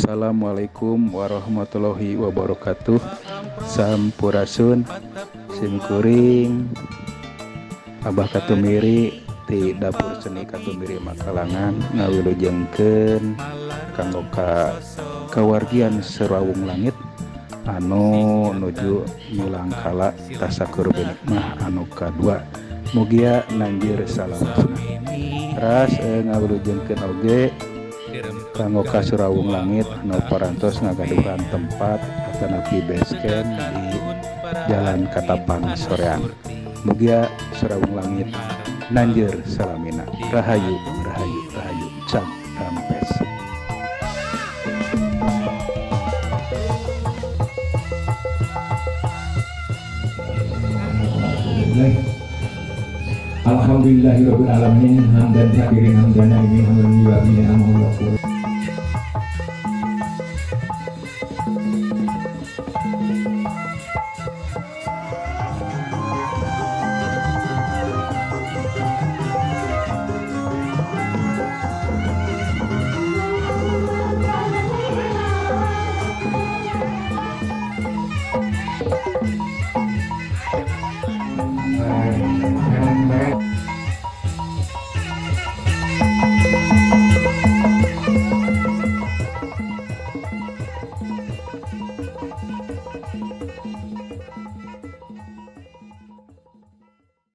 Assalamualaikum warahmatullahi wabarakatuh. Sampurasun, simkuring Abah Katumiri di dapur seni Katumiri Makalangan ngawilujengkeun kanggo ka kawargian Serawung Langit anu nuju milangkala tasakur binikmah anu kadua, mugia nanjir salawasna. Ras ngawilujengkeun oge kanggo ka Serawung Langit anu parantos ngagaduhan tempat atanapi basecamp di Jalan Katapang Soreang. Mugia Serawung Langit nanjir salamina. Rahayu, rahayu, rahayu. Cam rampes. Alhamdulillahirabbil alamin, hamdan syakirin hamdan ini hamdan yuwafi ni'amahu.